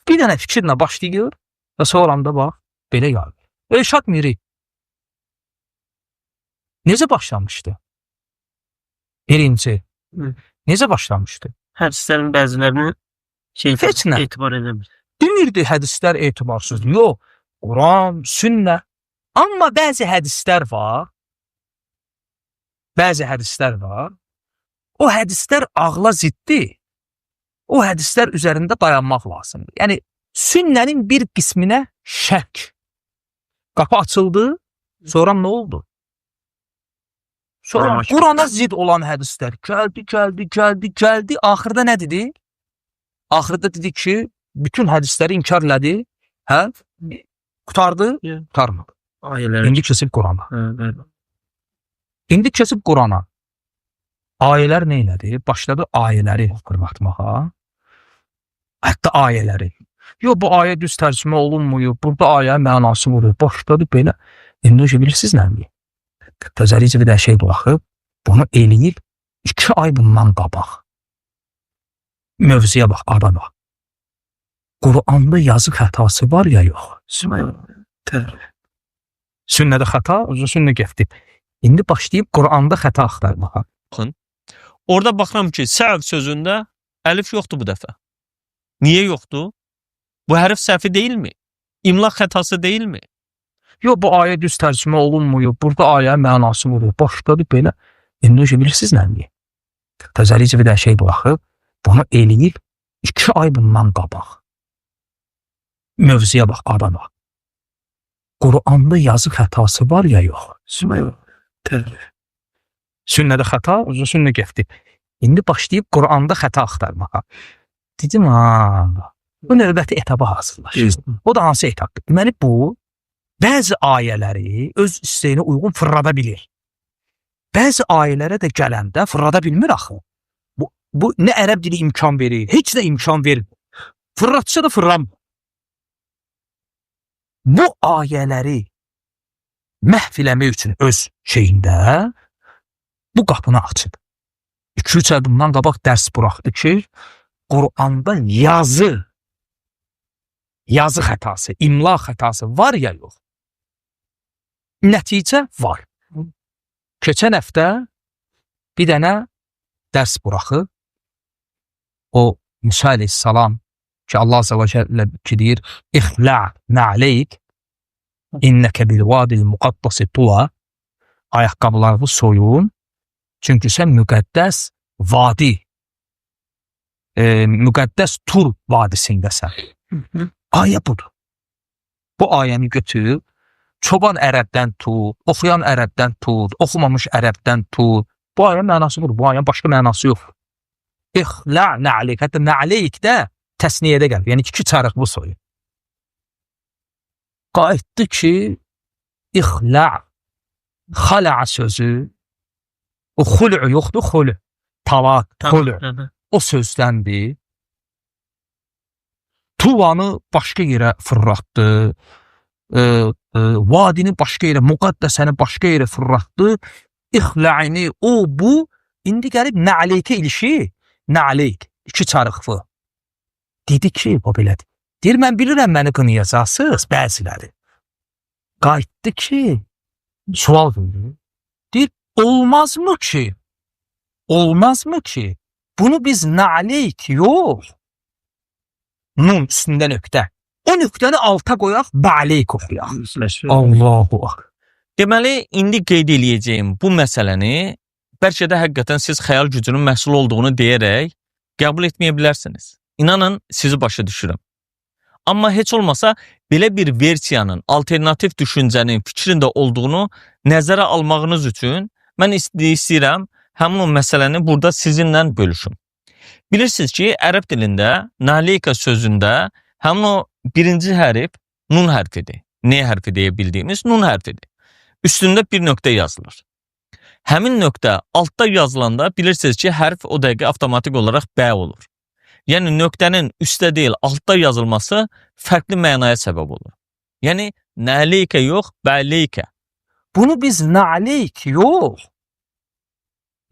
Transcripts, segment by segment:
Bir dənə fikirlə başlayır və sonra da bax, belə yayılır. Elşad Miri necə başlamışdı? Birinci. Necə başlamışdı? Hədislərin bəzilərini şey Heç nə. etibar edəmir. Demirdi hədislər etibarsızdır. Yox, Quran, sünnə. Amma bəzi hədislər var. Bəzi hədislər var. O hədislər ağla ziddir. O hədislər üzərində dayanmaq lazımdır. Yəni sünnənin bir qisminə şək. Qapı açıldı, sonra nə oldu? Sonra Qurana Qurana zid olan hədislər gəldi, gəldi, gəldi, gəldi. Axırda nə dedi? Axırda dedi ki, bütün hədisləri inkar elədi. Hə? Qurtardı? Yeah. Qurtarmadı. Ayələr. İndi keçib Qurana. Hə, bəli. İndi keçib Qurana. Ayələr nə elədi? Başladı ayələri fırlatmağa. Hətta ayələri. Yox, bu ayə düz tərcümə olunmuyor. Burada ayə mənası vurur. Başladı belə. İndi necə bilirsiniz nədir? Təzəlicə bir də şey buraxıb, bunu eləyib 2 ay bundan qabaq. Mövzuya bax, adama. Quranda yazı xətası var ya yox? Sünnədə xəta, uzun sünnə getdi. İndi başlayıb Quranda xəta axtarmağa. Orada baxıram ki, səv sözündə əlif yoxdur bu dəfə. Niyə yoxdur? Bu hərf səhvi deyilmi? İmla xətası deyilmi? Yox, bu ayə düz tərcümə olunmuyor. Burada ayə mənası vurur. Başladı belə. İndi necə bilirsiniz nədir? Təzəlicə bir də şey buraxıb, bunu eləyib 2 ay bundan qabaq. Mövzuya bax, adama. Quranda yazı xətası var ya yox? Sünnədə xəta, uzun sünnə getdi. İndi başlayıb Quranda xəta axtarmağa. Dedim, ha, bu növbəti etaba hazırlaşır. O da hansı etapdır? Deməli bu bəzi ayələri öz istəyinə uyğun fırlada bilir. Bəzi ayələrə də gələndə fırlada bilmir axı. Bu nə ərəb dili imkan verir, heç nə imkan vermir. Fırlatsa da fırlamır. Bu ayələri məhv eləmək üçün öz şeyində bu qapını açıb. 2-3 ay bundan qabaq dərs buraxdı ki, Quranda yazı xətası, imla xətası var ya yox? Nəticə var. Keçən həftə bir dənə dərs buraxıb, o Musa əleyhissalam ki, Allah azə və cəllə ki deyir, İxla' na'leyk innəkə bil vadil muqaddasi tuva, ayaqqabılarını soyun, çünki sən müqəddəs vadi, müqəddəs Tur vadisindəsən. Ayə budur. Bu ayəni götür, çoban ərəbdən tut, oxuyan ərəbdən tut, oxumamış ərəbdən tut. Bu ayənin mənası budur. Bu ayənin başqa mənası yox. İxla' na'leyk. Hətta na'leyk də təsniyədə gəlir. Yəni iki çarıqlı soyu. Qayıtdı ki, ixla' xala'a sözü, o xul'u yoxdur, xul'. Talaq, xul'. O sözdəndir. Tuvanı başqa yerə fırlatdı. Vadini başqa yerə, müqəddəsəni başqa yerə fırlatdı. İxla'ini, o, bu. İndi gəlib na'leykə ilişi, na'leyk, iki çarıqlı. Dedi ki, o belədir. Deyir, mən bilirəm məni qınayacaqsınız, bəziləri. Qayıtdı ki, sual verdi. Deyir, olmazmı ki, olmazmı ki, bunu biz na'leyk yox, nun üstündə nöqtə. O nöqtəni alta qoyaq, ba'leyk oxuyaq. Allahu akbar. Deməli, indi qeyd eləyəcəyim bu məsələni bəlkə də həqiqətən siz xəyal gücünün məhsulu olduğunu deyərək qəbul etməyə bilərsiniz. İnanın, sizi başa düşürəm. Amma heç olmasa belə bir versiyanın, alternativ düşüncənin, fikrin də olduğunu nəzərə almağınız üçün mən istəyirəm həmin o məsələni burada sizinlə bölüşüm. Bilirsiniz ki, ərəb dilində naleyka sözündə həmin o birinci hərf nun hərfidir. N hərfi deyə bildiyimiz nun hərfidir. Üstündə bir nöqtə yazılır. Həmin nöqtə altda yazılanda bilirsiniz ki, hərf o dəqiqə avtomatik olaraq B olur. Yəni nöqtənin üstdə deyil, altda yazılması fərqli mənaya səbəb olur. Yəni nəleyka yox, bəleyka. Bunu biz naleyk yox,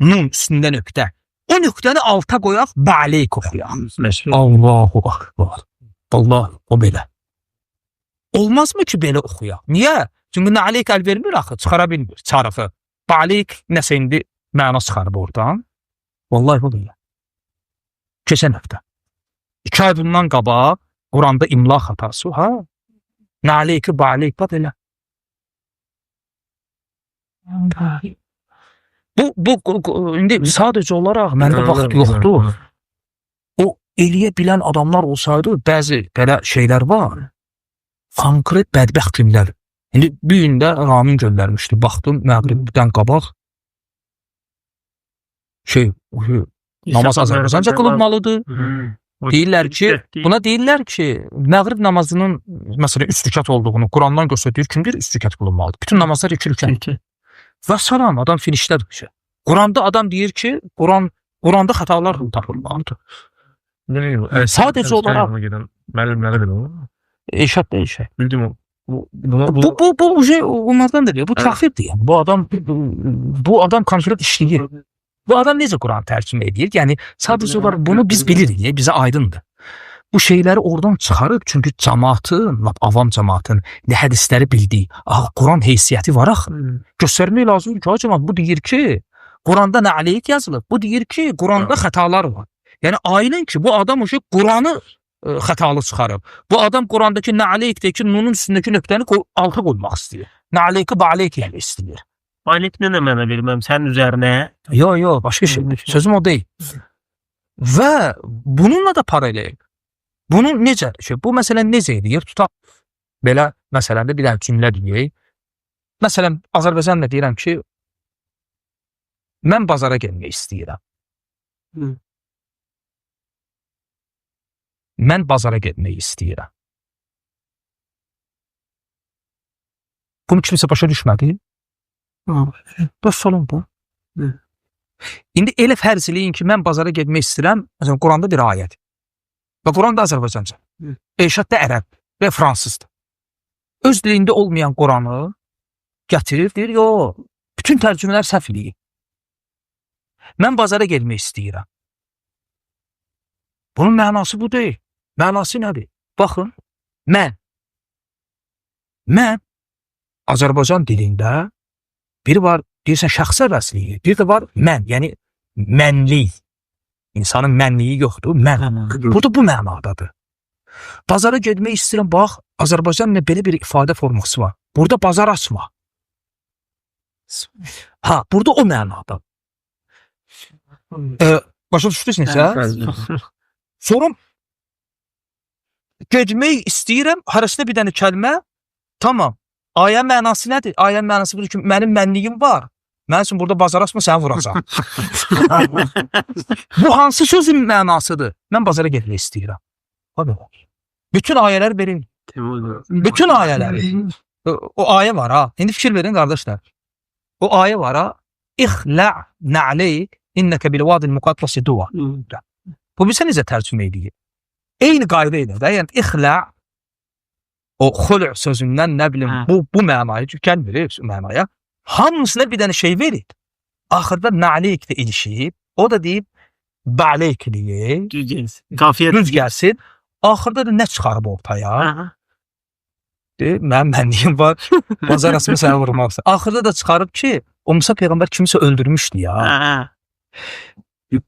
nun üstündə nöqtə. O nöqtəni alta qoyaq, bəleyk oxuyaq. Allahu akbar. Vallahi o belə. Olmazmı ki belə oxuyaq? Niyə? Çünki nəleyk əl vermir axı, çıxara bilmir çarığı. Balik nəsə indi məna çıxarıb oradan. Vallahi bu belə. Keçən həftə. 2 ay bundan qabaq Quranda imla xatası, ha? Nəleyki, balik, bax belə. Bu indi sadəcə olaraq məndə vaxt yoxdur. O eləyə bilən adamlar olsaydı, bəzi belə şeylər var. Konkret bədbəxt günlər. İndi bu gün də Ramin göndərmişdi. Baxdım məğribdən qabaq şey, namaz Azərbaycanca qılınmalıdır. Deyirlər ki, buna deyirlər ki, məğrib namazının məsələn 3 rükət olduğunu Qurandan göstərir. Kim deyir 3 rükət qılınmalıdır? Bütün namazlar 2 rükət. Və salam, adam finişlədir şey. Quranda adam deyir ki, Quranda xətalar tapılmalıdır. Sadəcə olaraq müəllimlərə belə olur. Eşat deyil. Bildim o. Bu onlardan da deyil. Bu kafirdir yəni. Bu adam konkret işləyir. Bu adam necə Quran tərcümə edir? Yəni sadəcə olaraq bunu biz bilirik, bizə aydındır. Bu şeyləri oradan çıxarıb, çünki cəmaatın, lap avam cəmaatın nə hədisləri bildiyi, axı Quran heysiyyəti var axı. Göstərmək lazımdır ki, cəmaat bu deyir ki, Quranda nə aleyk yazılıb? Bu deyir ki, Quranda xətalar var. Yəni aydın ki, bu adam o şey Quranı xətalı çıxarıb. Bu adam Qurandakı nə aleykdəki nunun üstündəki nöqtəni alta qoymaq istəyir. Nə aleyki ba'aleyk yəni istəyir. Aleyk nə mənə verməm sənin üzərinə? Yo, yo, başqa şey. Sözüm o deyil. Və bununla da paralel. Bunu necə? Şey, bu məsələn necə eləyir? Tutaq belə məsələn də bir dənə cümlə deyək. Məsələn, Azərbaycanla deyirəm ki, mən bazara getmək istəyirəm. Mən bazara getmək istəyirəm. Bunu kimsə başa düşmədi? Bəs salon bu. İndi elə fərz eləyin ki, mən bazara getmək istəyirəm. Məsələn, Quranda bir ayət. Və Quran da Azərbaycanca. Elşad da ərəb və fransızdır. Öz dilində olmayan Quranı gətirir, deyir, yo, bütün tərcümələr səhv eləyir. Mən bazara getmək istəyirəm. Bunun mənası bu deyil. Mənası nədir? Baxın, mən Azərbaycan dilində biri var, deyirsən şəxsi əvəzliyi, bir də var mən, yəni mənlik. İnsanın mənliyi yoxdur, mən. Burada bu mənadadır. Bazara getmək istəyirəm, bax, Azərbaycanla belə bir ifadə forması var. Burada bazar açma. Ha, burada o mənada. Başa düşdünüz necə? Sonra getmək istəyirəm, hərəsinə bir dənə kəlmə, tamam. Ayə mənası nədir? Ayənin mənası budur ki, mənim mənliyim var. Mən üçün burada bazar açma, səni vuracam. Bu hansı sözün mənasıdır? Mən bazara getmək istəyirəm. Bütün ayələr verin. Bütün ayələri. O ayə var ha. İndi fikir verin qardaşlar. O ayə var ha. İxlə' nə'leyk innəkə bil vadil muqaddasi duva. Bu bizə necə tərcümə edir? Eyni qayda ilə də, yəni ixlə' o xul' sözündən nə bilim bu mənaya gəlmir mənaya. Hamısına bir dənə şey verir. Axırda nə'leyk də ilişib. O da deyib ba'leyk deyir. Düz gəlsin. Qafiyə düz gəlsin. Axırda da nə çıxarıb ortaya? Deyir, mənim mənliyim var. Bazar açma səni vurmaq istəyir. Axırda da çıxarıb ki, o Musa peyğəmbər kimisə öldürmüşdü ya.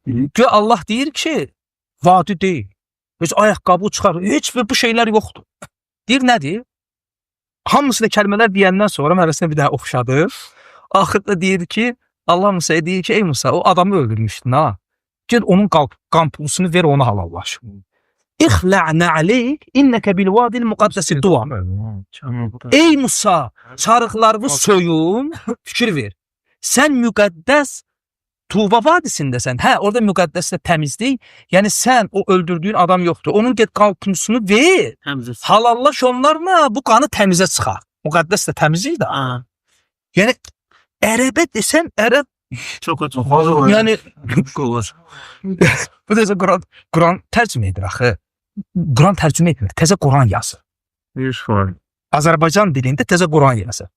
Güya Allah deyir ki, vadi deyil. Heç ayaqqabı çıxar, heç bu şeylər yoxdur. Deyir nədir? Hamısını kəlmələr deyəndən sonra hərəsinə bir daha oxşadı. Axırda deyir ki, Allah Musaya deyir ki, ey Musa, o adamı öldürmüşdün ha. Ged onun qan pulsunu ver, onu halallaş. İxlə' nə'leyk innəkə bil vadil muqaddəsi duva. Ey Musa, çarıqlarını soyun, fikir ver. Sən müqəddəs Tuva vadisindəsən. Hə, orada müqəddəs də təmizlik. Yəni sən o öldürdüyün adam yoxdur. Onun get qalpınsını ver. Təmizə. Halallaş onlarla bu qanı təmizə çıxar. Müqəddəs də təmiz idi. Yəni ərəbə desən ərəb Çox çox. yəni bu təzə Quran tərcümə edir axı. Quran tərcümə etmir. Təzə Quran yazır. Azərbaycan dilində təzə Quran yazır.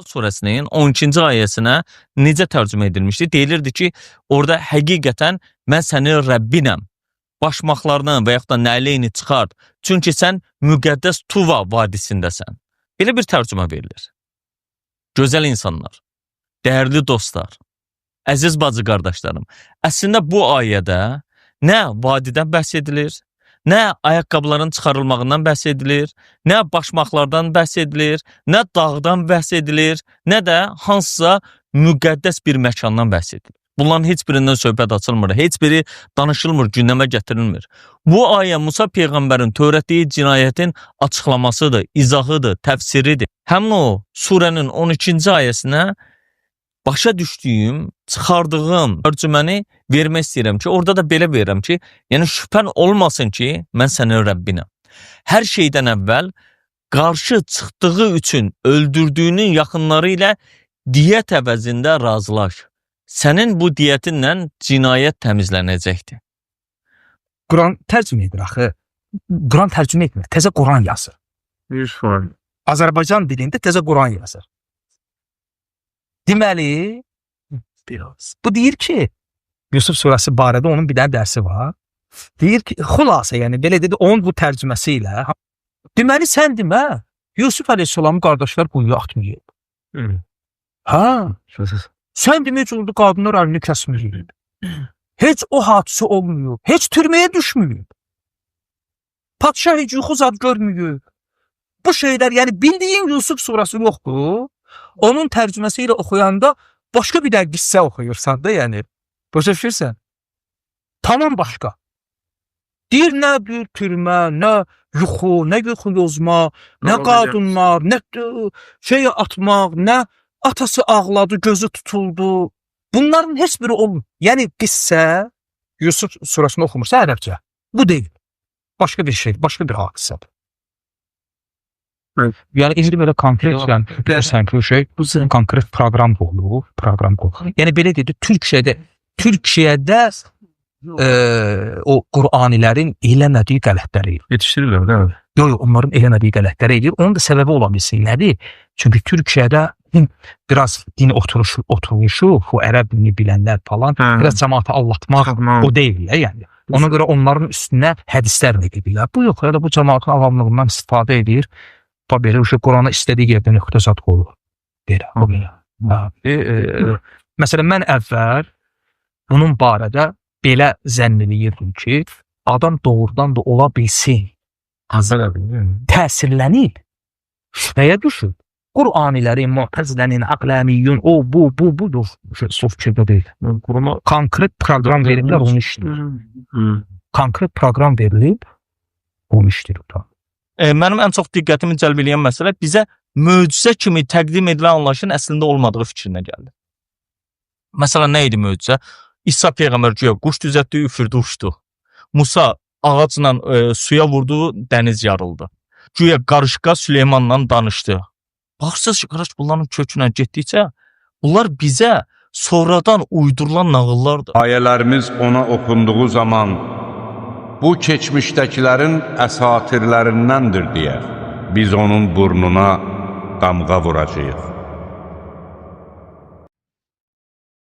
Surəsinin 12-ci ayəsinə necə tərcümə edilmişdi? Deyilirdi ki, orada həqiqətən mən sənin Rəbbinəm. Başmaqlarını və yaxud da nəleyni çıxart. Çünki sən müqəddəs Tuva vadisindəsən. Belə bir tərcümə verilir. Gözəl insanlar, dəyərli dostlar, əziz bacı qardaşlarım, əslində bu ayədə nə vadidən bəhs edilir, nə ayaqqabıların çıxarılmağından bəhs edilir, nə başmaqlardan bəhs edilir, nə dağdan bəhs edilir, nə də hansısa müqəddəs bir məkandan bəhs edilir. Bunların heç birindən söhbət açılmır, heç biri danışılmır, gündəmə gətirilmir. Bu ayə Musa peyğəmbərin törətdiyi cinayətin açıqlamasıdır, izahıdır, təfsiridir. Həmin o surənin 12-ci ayəsinə başa düşdüyüm, çıxardığım tərcüməni vermək istəyirəm ki, orada da belə verirəm ki, yəni şübhən olmasın ki, mən sənin Rəbbinəm. Hər şeydən əvvəl qarşı çıxdığı üçün öldürdüyünün yaxınları ilə diyyət əvəzində razılaş. Sənin bu diyyətinlə cinayət təmizlənəcəkdir. Quran tərcümə edir axı. Quran tərcümə etmir, təzə Quran yazır. 100%. Azərbaycan dilində təzə Quran yazır. Deməli, Biraz. bu deyir ki, Yusuf surəsi barədə onun bir dənə dərsi var. Deyir ki, xülasə, yəni belə dedi, onun bu tərcüməsi ilə. Deməli sən demə, Yusuf əleyhissalamın qardaşlar quyuya atmayıb. Hı. Hə? Şübhəsiz. Sən demə heç oldu qadınlar əlini kəsməyib. Heç o hadisə olmayıb. Heç türməyə düşməyib. Padşah heç yuxu zad görməyib. Bu şeylər, yəni bildiyin Yusuf surəsi yoxdur. Onun tərcüməsi ilə oxuyanda başqa bir dənə qissə oxuyursan da, yəni. Başa düşürsən? Tamam başqa. Deyir nə bir türmə, nə yuxu, nə yuxu yozma, nə Tamam, qadınlar, nə şey atmaq, nə atası ağladı, gözü tutuldu. Bunların heç biri olmur. Yəni qissə Yusuf surəsini oxumursa ərəbcə. Bu deyil. Başqa bir şey, başqa bir hadisədir. Evet. Yəni indi belə konkret, yəni bilirsən ki, o şey Bu konkret proqram qurulur, proqram qurulur. Yəni belə dedi, Türkiyədə o Quranilərin eləmədiyi qələtləri eləyir. Yetiştirirlər değil mi? Yox, yox, onların eləmədiyi qələtləri eləyir. Onun da səbəbi ola bilsin nədir? Çünki Türkiyədə biraz din oturuşu, bu ərəb dilini bilənlər falan, Hə. biraz cəmaatı aldatmaq Tamam. o deyil ya, yəni. Ona görə onların üstünə hədislər də edirlər. Bu yox, elə bu cəmaatın avamlığından istifadə edir. Bax belə o şey Qurana istədiyi yerdə nöqtə zad qoyur. Belə, o belə. Hə. Məsələn mən əvvəl bunun barədə belə zənn eləyirdim ki, adam doğrudan da ola bilsin, Hazır değil mi? təsirlənib, şübhəyə düşüb. Quranilərin, Mu'tazilənin, Aqləmiyyün, o, bu, budur. Suf fikirdə deyil. Kuruma Konkret proqram veriblər, onu işləyir. Hı. Konkret proqram verilib, onu işləyir. Mənim ən çox diqqətimi cəlb eləyən məsələ bizə möcüzə kimi təqdim edilən anlayışın əslində olmadığı fikrinə gəldi. Məsələn, nə idi möcüzə? İsa peyğəmbər güya quş düzəltdi, üfürdü, uçdu. Musa ağacla suya vurdu, dəniz yarıldı. Güya qarışqa Süleymanla danışdı. Baxırsınız ki, qardaş, bunların kökünə getdikcə bunlar bizə sonradan uydurulan nağıllardır. Ayələrimiz ona oxunduğu zaman bu keçmişdəkilərin əsatirlərindəndir deyə biz onun burnuna damğa vuracağıq.